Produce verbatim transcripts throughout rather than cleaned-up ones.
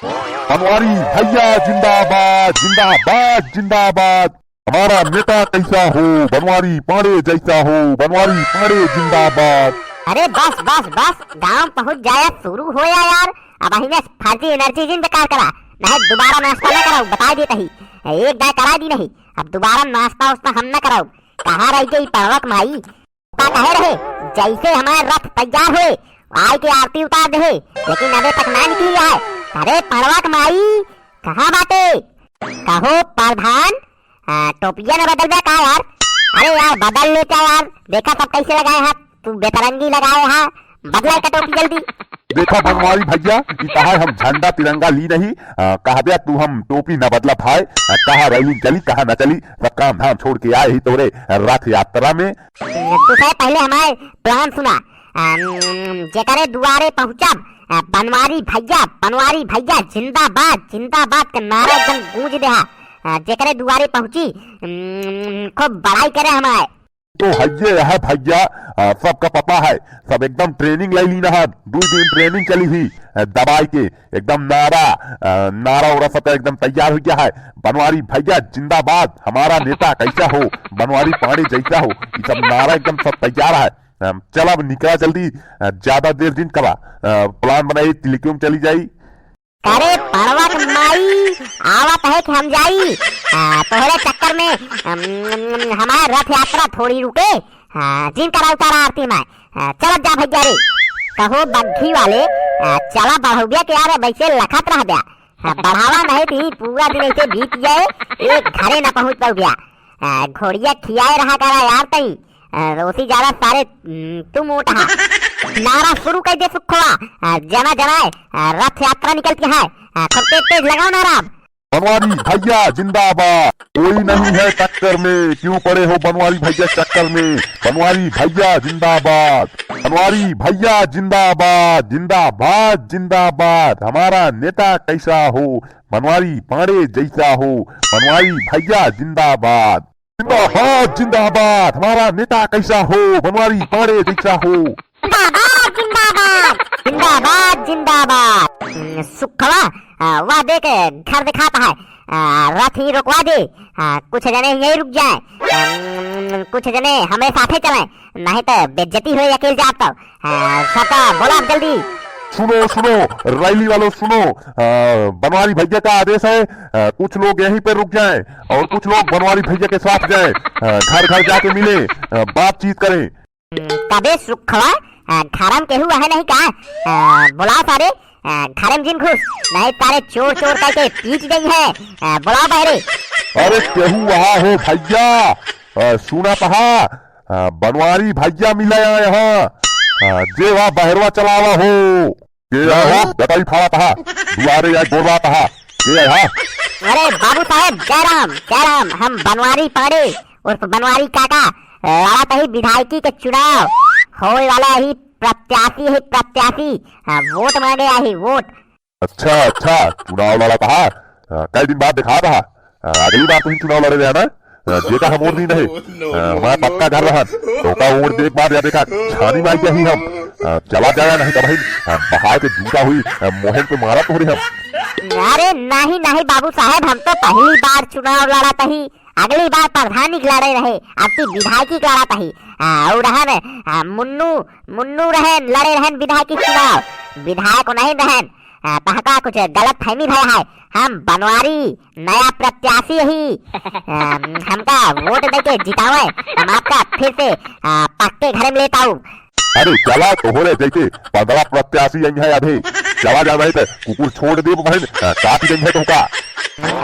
बनवारी भैया जिंदाबाद, जिंदाबाद, जिंदाबाद। हमारा नेता कैसा हो, बनवारी पांडे जैसा हो, बनवारी पांडे जिंदाबाद। अरे बस, बस, बस, गांव पहुंच जाया, शुरू होया यार। अब अहिने फर्जी एनर्जी जिन बेकार करा, नहीं दोबारा नाश्ता ना कराऊ, बता देत ही। एक दाय करा दी नहीं, अब दोबारा नाश्ता उस्ता हम ना कराऊ। कहाँ रह गई पड़वा क माई? पा कहे रहे, जैसे हमार रथ तैयार होए, आय के आरती उतार देहे, लेकिन अबे तक ना निकली है। अरे पड़वा क माई, कहाँ बाटे? कहो प्रधान, आ, टोपिया न बदलबे का यार? अरे यार, बदल लेता यार, देखा सब कैसे लगाए हैं, तू बेतरंगी लगाए है, बदला का टोपी जल्दी। देखा बनवारी भैया, ई कहा हम झंडा तिरंगा ली नहीं, आ, कहा बे तू हम टोपी न बदला भाई, आ, कहा रैली चली, कहा न चली, सब काम धाम छोड़ के आए ही तोरे रथ यात्रा में। तू साहब पहले हमारे प्लान सुना। अम, जेकरे दुआरे पहुँचब, अ, बनवारी भैया, बनवारी भैया जिंदाबाद, जिंदाबाद के नारा एकदम गूंज देहा। अ, जेकरे दुआरे पहुँची, अम, खूब बड़ाई करे हमारे। तो हइये है भैया, अ, सबका पता है, सब एकदम ट्रेनिंग ले लीना है, दो दिन ट्रेनिंग चली ही, अ, दबाई के। एकदम नारा, अ, नारा ओरा सबका एकदम तैयार हो गया है। बनवारी भैया जिंदाबाद, हमारा नेता कैसा हो, बनवारी पांडे जैसा हो, ये सब नारा एकदम सब तैयार है। अ, चल अब निकला जल्दी, अ, ज्यादा देर जिन करा, अ, प्लान बनाई, तिलकियों में चली जाई। अरे पड़वा क माई, आवत है कि हम जाई, अ, तोहरे चक्कर में, अम, हमार रथ यात्रा थोड़ी रुके। हाँ, जिन करा उतारा आरती माय। हाँ, चलत जा भैया रे। कहो बग्घी वाले, हाँ, चला बढ़ौबिया के यार, वैसे लखत रह गया। हाँ, बढ़ावा नहीं थी, पूरा दिन ऐसे बीत गए, एक घरे ना पहुँच पाऊ गया। हाँ, घोड़िया खियाए रहा करा यार तई। हाँ, ओसी ज्यादा सारे, हम्म, तू मोटा। नारा शुरू कर दे सुखवा। हाँ, जना जनाए, हाँ, रथ यात्रा निकलती है। हाँ, खूब तेज तेज लगाओ नारा। बनवारी भैया जिंदाबाद, कोई नहीं है टक्कर में, क्यों पड़े हो बनवारी भैया चक्कर में। बनवारी भैया जिंदाबाद, बनवारी भैया जिंदाबाद, जिंदाबाद, जिंदाबाद। हमारा नेता कैसा हो, बनवारी पांडे जैसा हो, बनवारी भैया जिंदाबाद। जिंदाबाद, जिंदाबाद, हमारा नेता कैसा हो, बनवारी पांडे जैसा हो। जिंदाबाद, जिंदाबाद, जिंदाबाद, जिंदाबाद। हम्म, सुखवा, आ, वह देख, घर दिखाता है, आ, रथ ही रुकवा दे, आ, कुछ जने यहीं रुक जाए, हम्म, कुछ जने हमें साथे चले, नहीं तो बेइज्जती होए अकेल जाब तो। आ, सबका बोला जल्दी। सुनो, सुनो, रैली वालों सुनो, आ, बनवारी भैया का आदेश है, आ, कुछ लोग यहीं पर रुक जाएं और कुछ लोग बनवारी भैया के साथ जाएं, आ, घर घर जाके मिले, आ, बातचीत करें। हम्म, तबे सुखवा, आ, घरम केहू आहे नहीं का? आ, बोलाओ सारे, आ, घरम जिन घुस, नहीं तारे चोर चोर करके पीट गई है। आ, बोलाओ बहरे। अरे केहू वहाँ हो भैया, आ, सुना पहा, आ, बनवारी भैया मिले आए हैं। आ, जे वहाँ बहरवा चलावा हो। के आए हो? गटाई फाड़ा पहा, दुआरे आए बोलवा पहा। के आए हा? अरे बाबू साहेब, जय राम, जय राम, हम बनवारी पांडे उर्फ बनवारी काका, लड़त ही विधायकी के चुनाव होए वाला ही प्रत्याशी है, प्रत्याशी। हाँ, वोट मांगे आई, वोट। अच्छा, अच्छा, चुनाव लड़ा पहा। हाँ, कई दिन बाद देखा पहा। हाँ, अगली बार तुहीं चुनाव लड़े रहे ना, हाँ, जेका हम वोट दी नहीं। हाँ, हमारा पक्का घर रहन, तो का वोट देख बाद या देखा, छानी मार गया ही हम। हाँ, चला जाया नहीं तो भाई, हाँ, बहाय के जूता हुई, हाँ, मोहन पे मारा तोहरे हम। अरे नहीं, नहीं बाबू साहेब, हम तो पहली बार चुनाव लड़त ही, अगली बार प्रधानी के लड़े रहे, अब की विधायकी के लड़त ही। हाँ, और रहन, हाँ, मुन्नू, मुन्नू रहन, लड़े रहन विधायकी चुनाव, विधायक नहीं रहन। आ, तहका कुछ गलत फहमी भय है। हम बनवारी नया प्रत्याशी ही। आ, हमका वोट देके जितावे, हम आपका फिर से, आ, पक्के घर में लेत आऊ। अरे चला, तोहरे जैसे पन्द्रह प्रत्याशी यहीं है अभी। चला जा नहीं तो कुकुर छोड़ दे बहन, आ, काट देंगे तुमका।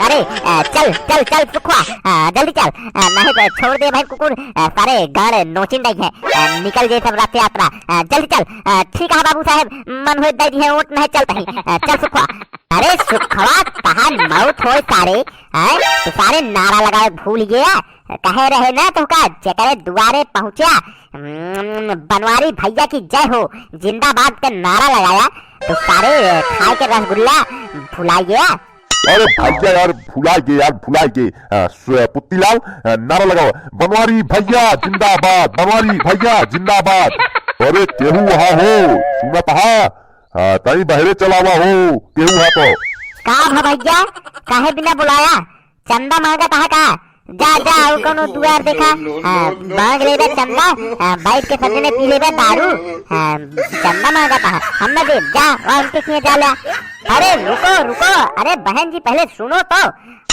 अरे, आ, चल, चल, चल सुखवा, आ, जल्दी चल, आ, नहीं तो छोड़ दे बहन कुकुर, आ, सारे गाड़ नोचिन देंगे, आ, निकल जाए सब रथ यात्रा, आ, जल्दी चल, आ, ठीक है बाबू साहेब, मन होए दे दिए वोट नहीं चलता ही, आ, चल सुखवा। अरे सुखवा, तहार मौत होए सारे, हैं? तू सारे नारा लगाए भूल गया। कहे रहे ना तोहका, जेकरे दुआरे पहुँचा, हम्म, बनवारी भैया की जय हो, जिंदाबाद का नारा लगाया, तो सारे खाए के रसगुल्ला भुला गया। अरे भैया यार, भुला गए यार, भुला गए। आ, सु-, पुत्तीलाल, आ, नारा लगाओ, बनवारी भैया जिंदाबाद, बनवारी भैया जिंदाबाद। अरे केहू वहाँ हो, सुनत हा? हाँ, तई बहरे चलावा हो, केहू हा तो। का भा भैया, काहे बिना बुलाया? चंदा मांगत हा का? जा, जा, अउ कउनो दुआर देखा, हाँ, मांग लेबे चंदा, हाँ, बैठ के सब जने पी लेबे दारू, हाँ, चंदा मांगत हा, हम ना देब, जा, और उनके किए जा ले। अरे रुको, रुको, अरे बहन जी, पहले सुनो तो,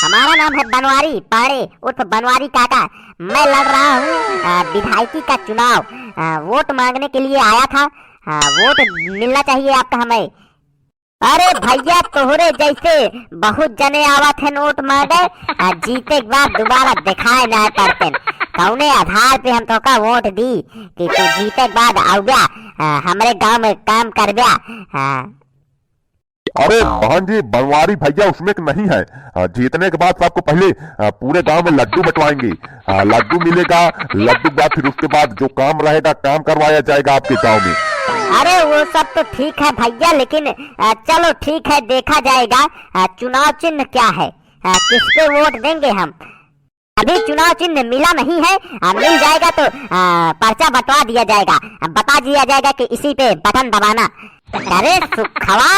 हमारा नाम है बनवारी पांड़े उर्फ बनवारी काका। मैं लड़ रहा हूँ, आ, विधायकी का चुनाव। आ, वोट मांगने के लिए आया था। हाँ, वोट मिलना चाहिए आपका हमें। अरे भैया, तोहरे जैसे बहुत जने आवत हैं वोट मांगे, आ, जीते के बाद दोबारा दिखाए ना पड़ते। कौने आधार पे हम तोका वोट दी कि तू जीते के बाद आउब्या, आ, हमरे गांव में काम करब्या? हाँ। अरे बहन जी, बनवारी भैया उसमें के नहीं है। आ, जीतने के बाद सबको पहले, आ, पूरे गांव में लड्डू बंटवाएंगे। आ, लड्डू मिलेगा, लड्डू के बाद फिर उसके बाद जो काम रहेगा, काम करवाया जाएगा आपके गांव में। अरे वो सब तो ठीक है भैया, लेकिन, आ, चलो ठीक है, देखा जाएगा। आ, चुनाव चिन्ह क्या है? आ, किस पे वोट देंगे हम? अभी चुनाव चिन्ह मिला नहीं है, आ, मिल जाएगा तो, आ, पर्चा बंटवा दिया जाएगा, आ, बता दिया जाएगा कि इसी पे बटन दबाना। अरे सुखवा,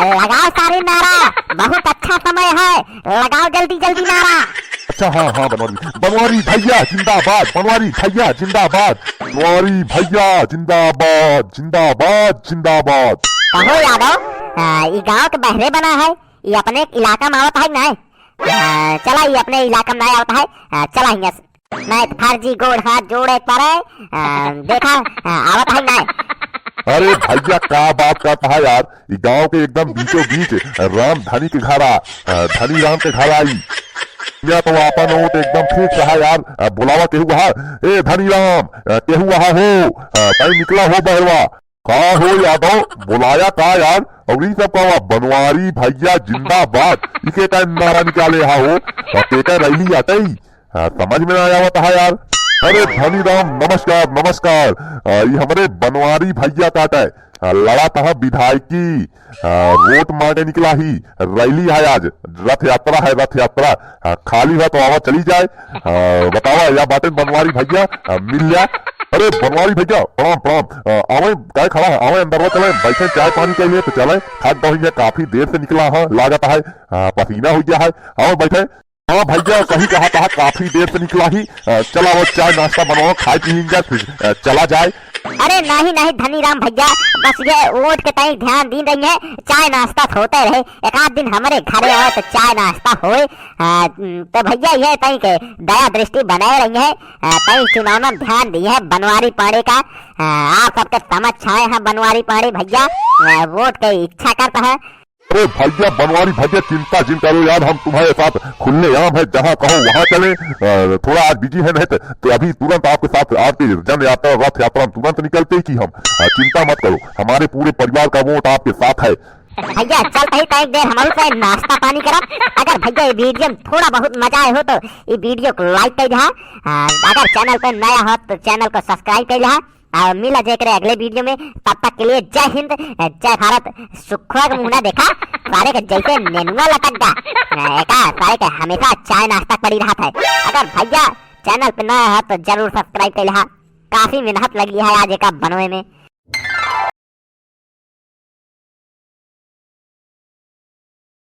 लगाओ सारे नारा, बहुत अच्छा समय है, लगाओ जल्दी जल्दी नारा। अच्छा, हाँ, हाँ, बनवारी, बनवारी भैया जिंदाबाद, बनवारी भैया जिंदाबाद, बनवारी भैया जिंदाबाद, जिंदाबाद, जिंदाबाद। कहो यादव, आ, ई गांव के बहरे बना है, ई अपने इलाका में आवत है कि नाय? आ, चला, ई अपने इलाका में नाय आवत है। आ, चला हियां से। नाय तो फर्जी गोड़ हाथ जोड़े पड़े। आ, देखा, आ, आवत है कि नाय? अरे भैया, का बात करता है यार, ई गांव के एकदम बीचों बीच राम धनी के घर आ, आ, धनी राम के घर आई। या तो आपन वोट एकदम ठीक रहा यार। आ, बुलावा केहू वहा, ए धनी राम, आ, केहू वहा हो, आ, कहीं निकला हो बहरवा। का हो यादव, बुलाया का यार? और ई सब का हुआ? बनवारी भैया जिंदाबाद, इके का नारा निकाले हा हो? और के का रैली आते ही, हाँ, समझ में ना आवत हा यार। अरे धनी राम, नमस्कार, नमस्कार। आ, ई हमरे बनवारी भैया काटे। आ, लड़ा तहा विधायकी। आ, वोट मांगे निकला ही। रैली है आज, रथ यात्रा है, रथ यात्रा। आ, खाली है तो आवा चली जाए। आ, बतावा या बाटेन बनवारी भैया, आ, मिल जा। अरे बनवारी भैया, प्रणाम, प्रणाम। आ, आवे, काहे खड़ा है? आवे अंदरवा चले, बैठे, चाय पानी के लिए तो चले। थक गए हैं, काफी देर से निकला है, लागत है, आ, पसीना हो गया है। आवे बैठे। हाँ भैया, सही कहा, कहा, काफी देर से निकला ही। आ, चला वो चाय नाश्ता बनाओ, खाए पी लेंगे, फिर, आ, चला जाए। अरे नहीं, नहीं धनी राम भैया, बस ये वोट के तई ध्यान दीन रही है, चाय नाश्ता तो होते रहे, एक आध दिन हमरे घरे आवे तो चाय नाश्ता होए। आ, तो भैया ये तई के दया दृष्टि बनाए रही है, आ, तई चुनाव में ध्यान दिए है बनवारी पांड़े का। आ, आप सबके समझ आए हैं बनवारी पांड़े भैया, आ, वोट के इच्छा करता है। अरे भैया बनवारी भैया, चिंता जिन करो यार, हम तुम्हारे साथ खुले आम है, जहाँ कहो वहाँ चले। अ, थोड़ा आज बिजी है, नहीं तो, तो अभी तुरंत आपके साथ आपकी जन यात्रा, रथ यात्रा में तुरंत निकलते ही की हम। अ, चिंता मत करो, हमारे पूरे परिवार का वोट आपके साथ है। भैया चलते ही तो एक देर हमारे से नाश्ता पानी करब। अगर भैया ये वीडियो में थोड़ा बहुत मजा आए हो तो ये वीडियो को लाइक कर दिहा। अ, अगर चैनल पे नया हो तो चैनल को सब्सक्राइब कर दिहा। आ, मिला जेकरे अगले वीडियो में, तब तक के लिए जय हिंद, जय भारत। सुखवा के मुंह ना देखा, सारे के जैसे नेनुआ लटक गा। आ, एका सारे के हमेशा चाय नाश्ता पड़ी रहत है। अगर भैया चैनल पे नया है तो जरूर सब्सक्राइब कर लिहा। काफी मेहनत लगी है आज एका बनवे में।